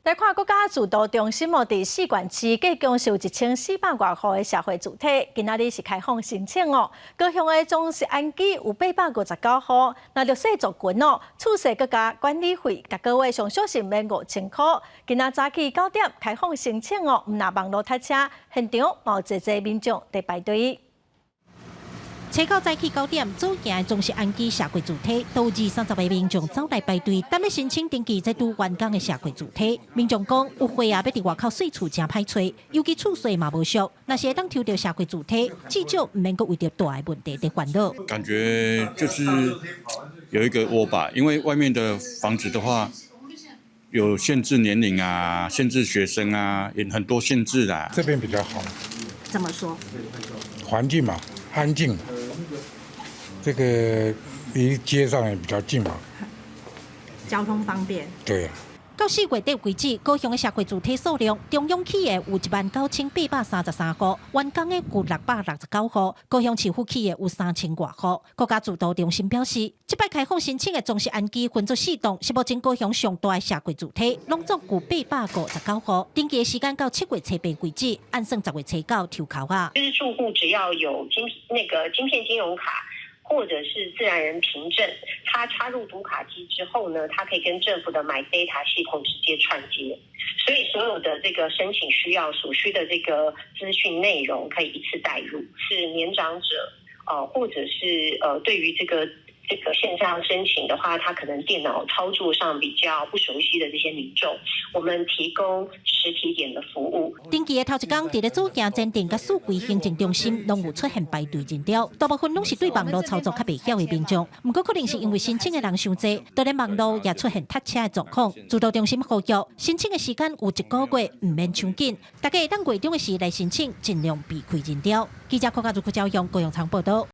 來看國家住都中心哦，佇四縣市計共是有1400外戶的社會住宅，今仔日是開放申請哦。高雄的莊實安居有859戶，那弱勢族群哦，厝稅閣加管理費，逐個月上少是免5000箍。今仔早起9點開放申請哦，毋但網路塞車，現場嘛有濟濟民眾佇排隊。初九早起9點，左營的莊實安居社會住宅，都有二三十个民眾走來排隊，等欲申請登記這拄完工的社會住宅。民眾講，有歲仔欲佇外口細厝誠歹揣，尤其厝稅嘛無俗。若是會當抽著社會住宅，至少毋免閣為著蹛的問題佇煩惱。感覺就是有一個窩吧，因為外面的房子的話，有限制年齡啊，限制學生啊，有很多限制啦。這邊比較好。怎麼說？環境嘛，安靜。這個離街上也比較近嘛，交通方便。對啊。到4月底為止，高雄的社會住宅數量，中央起的有19,833戶，完工的有669戶，高雄市府起的有3000外戶。國家住都中心表示，這擺開放申請的莊實安居分做四棟，是目前高雄上大的社會住宅，攏總有859戶。登記的時間到7月初八為止，按算10月初九抽籤仔。就是住戶只要有晶那個晶片金融卡，或者是自然人憑證，他插入讀卡機之後呢，他可以跟政府的 My Data 系統直接串接，所以所有的這個申請需要所需的這個資訊內容可以一次帶入。是年長者，或者是對於這個線上申請的話，他可能電腦操作上比較不熟悉的這些民眾，我們提供實體點的服務。登記的頭一工，佇咧左營前鎮佮四維行政中心，攏有出現排隊人潮，大部分攏是對網路操作較袂曉的民眾。毋過可能是因為申請的人傷濟，就連網路也出現塞車的狀況。住都中心呼籲，申請的時間有一個月，毋免搶緊，大家會當月中的時來申請，盡量避開人潮。記者郭家如、郭昭陽高雄場報道。